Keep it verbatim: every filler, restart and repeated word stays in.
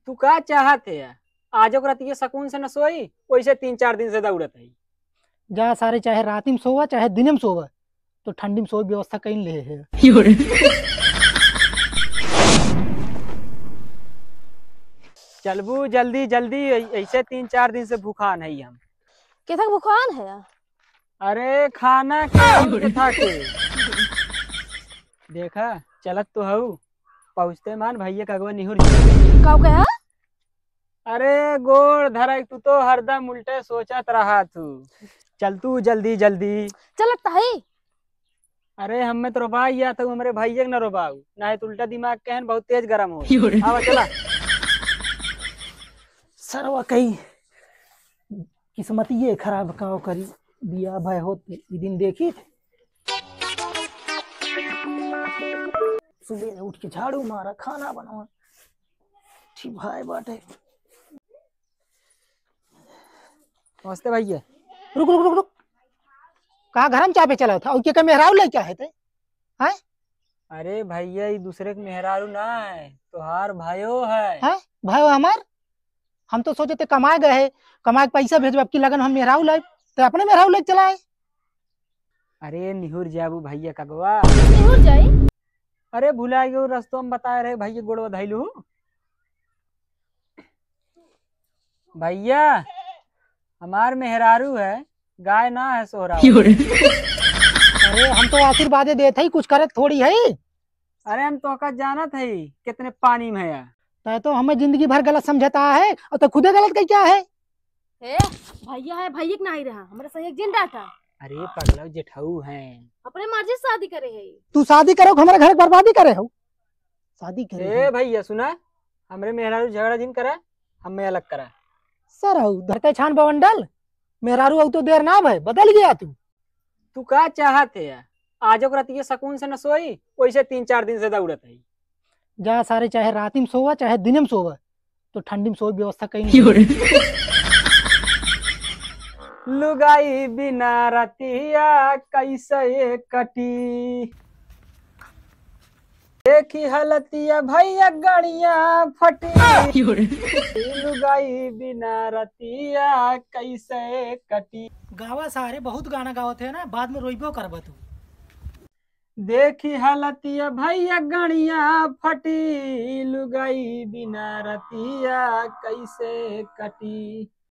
तू का चाहत है? आज ओकरा तिये सकून से न सोई, वैसे तीन चार दिन से दौड़त है। जा सारे, चाहे राती में सोवा, चाहे दिने में सोवा, तो ठंडी में सोई व्यवस्था कइन ले है। चलबू जल्दी जल्दी, ऐ-, ऐसे तीन चार दिन से भूखान है हम। केथक भूखान है? अरे खाना के, केथा के। देखा, चलत तो हऊ, पहुँचते मान भैया कगवा निहुर जाए। का कहा? अरे गोड़ धरा, तू तो हरदम उल्टे सोचत रहा तू। चल तू जल्दी जल्दी। चलत तो है। अरे हमें तो रोबाई या तो हमरे भैया के न रोबाऊ, ना है तो उल्टा दिमाग के हन, बहुत तेज गरम हो। आवा चला। सरवा कई किस्मतिये खराब, का करी, बिया भय होत ई दिन देखी। सुबह उठ के झाड़ू मारा, खाना बनावा, ठीक भाई बाटे। नमस्ते भैया। रुक, रुक, रुक, रुक। कहाँ घर में चापे चला था? और के, के मेहरारू लेके आए थे? हैं? अरे भैया, ई दूसरे के मेहरारू ना है, तोहार भायो है। हैं? भायो हमार? हम तो सोचे थे कमाए गए है, कमाए के पैसा भेजब, अब की लगन हम मेहरारू लाइब, तो अपने मेहरारू लेके चला है। अरे निहुर जाबू भैया कगवा। निहुर जाई? अरे भुला गयो, रस्तो में बताए रहे भैया, गोड़वा धैलू। भैया, हमार मेहरारू है, गाय ना है सोहरा। अरे हम तो आशीर्वादे देत है, कुछ करत थोड़ी है। अरे हम तोहका जानत है कितने पानी में है। तै तो हमें जिंदगी भर गलत समझता है, और तो खुदे गलत कही क्या है? ए, भैया है, भैया के नाही रहा, हमरा सही एक जिन डाटा। अरे पगला, जेठऊ हैं। अपने मर्जी से शादी करे है। तू शादी करो कि हमारे घर के बर्बादी करे हो? शादी करे ए हो। भैया सुना, हमरे मेहरारू झगड़ा जिन करा, हमें अलग करा। सर हो, धरते छान बवंडल, मेहरारू हो तो देर ना भय, बदल गया तू। तू का चाहत है? आज ओकरा तिये सकून से न सोई, वैसे तीन चार दिन से दौड़त है। जा सारे, चाहे राती में सोवा, चाहे दिने में सोवा, तो ठंडी में सोई व्यवस्था कहीं नहीं। लुगाई बिना रतिया कैसे कटी, देखी हलतिया भैया गड़िया फटी। लुगाई बिना रतिया कैसे कटी। गावा सारे, बहुत गाना गावत है ना, बाद में रोइबो करबा तू। देखी हलतिया भैया गड़िया फटी, लुगाई बिना रतिया कैसे कटी।